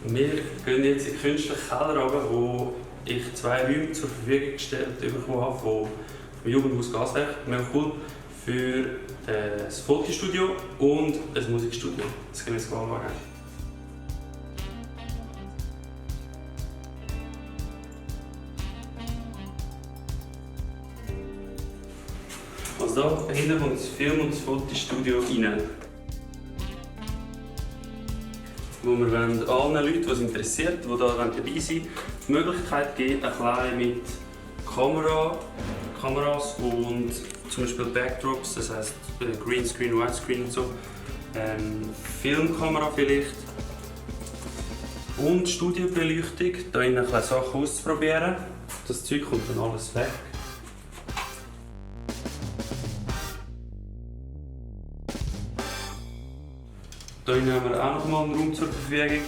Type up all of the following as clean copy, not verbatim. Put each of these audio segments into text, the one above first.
Wir gehen jetzt in den künstlichen Keller runter, wo ich 2 Räume zur Verfügung gestellt bekommen habe vom Jugendhaus Gaswerk. Mega cool. Für das Fotostudio und ein Musikstudio. Das können wir jetzt anschauen. Also hier hinten kommt das Film- und das Fotostudio rein. Wo wir allen Leuten, die es interessiert, die hier dabei sind, die Möglichkeit geben, ein bisschen mit Kameras und zum Beispiel Backdrops, das heisst Greenscreen, Widescreen und so, Filmkamera vielleicht und Studiobeleuchtung, hier ein bisschen Sachen auszuprobieren. Das Zeug kommt dann alles weg. Hier haben wir auch noch mal einen Raum zur Verfügung.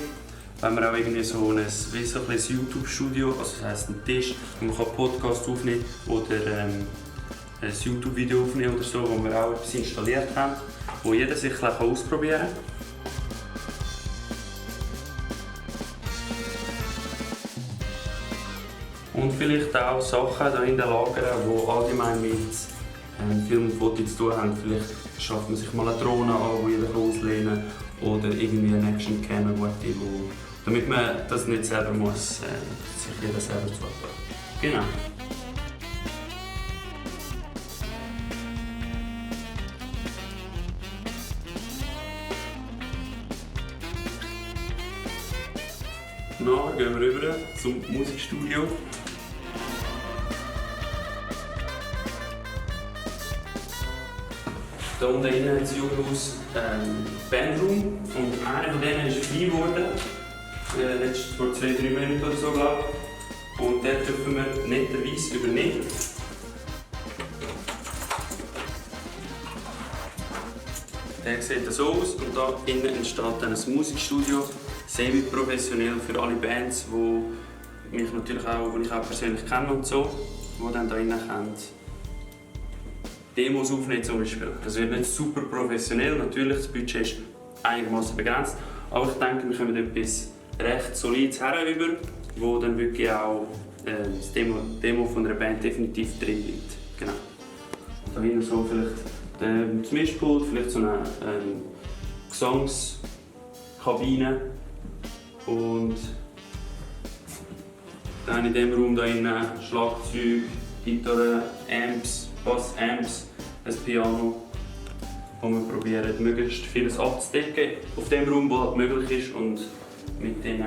Wenn wir auch irgendwie so ein YouTube-Studio, also das heisst einen Tisch, wo man Podcast aufnehmen kann oder ein YouTube-Video aufnehmen oder so, wo wir auch etwas installiert haben, wo jeder sich ausprobieren kann. Und vielleicht auch Sachen hier in den Lagern, die allgemein mit Film und Foto zu tun haben. Vielleicht schafft man sich mal eine Drohne an, die jeder auslehnen kann. Oder irgendwie eine Action-Cam, damit man das nicht selber muss, sich jeder selber zutrauen. Genau. Nachher gehen wir rüber zum Musikstudio. Hier unten hat das Jugendhaus Bandraum und einer von denen ist frei geworden, vor 2-3 Monaten oder so, glaube ich. Und den dürfen wir netterweise übernehmen. Der sieht so aus und da innen entsteht dann ein Musikstudio, semi-professionell für alle Bands, die ich auch persönlich kenne und so, die dann da innen Demos aufnehmen zum Beispiel. Das wird nicht super professionell, natürlich, das Budget ist einigermaßen begrenzt, aber ich denke, wir kommen etwas recht Solides herüber, wo dann wirklich auch das Demo von einer Band definitiv drin liegt. Genau. Da hinten so vielleicht das Mischpult, vielleicht so eine Gesangskabine und dann in diesem Raum da innen Schlagzeug, Gitarre, Amps, Bass-Amps, ein Piano, wo wir probieren, möglichst vieles abzudecken auf dem Raum, wo halt möglich ist und mit den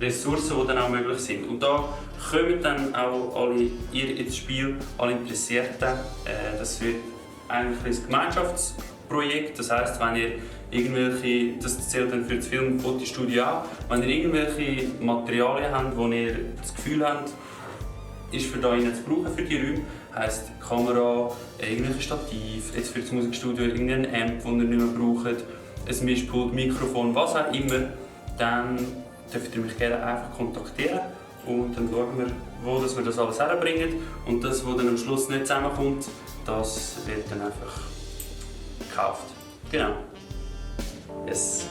Ressourcen, die dann auch möglich sind. Und da kommen dann auch alle ins Spiel, alle Interessierten. Das wird eigentlich ein Gemeinschaftsprojekt, das heisst, wenn ihr das zählt dann für das Film- und Fotostudio auch, wenn ihr irgendwelche Materialien habt, wo ihr das Gefühl habt, ist für da zu brauchen für die Räume, heisst Kamera, irgendwelche Stativ, jetzt für das Musikstudio irgendein Amp, das ihr nicht mehr braucht, ein Mischpult, Mikrofon, was auch immer, dann dürft ihr mich gerne einfach kontaktieren und dann schauen wir, wo wir das alles herbringen und das, was dann am Schluss nicht zusammenkommt, das wird dann einfach gekauft. Genau. Yes.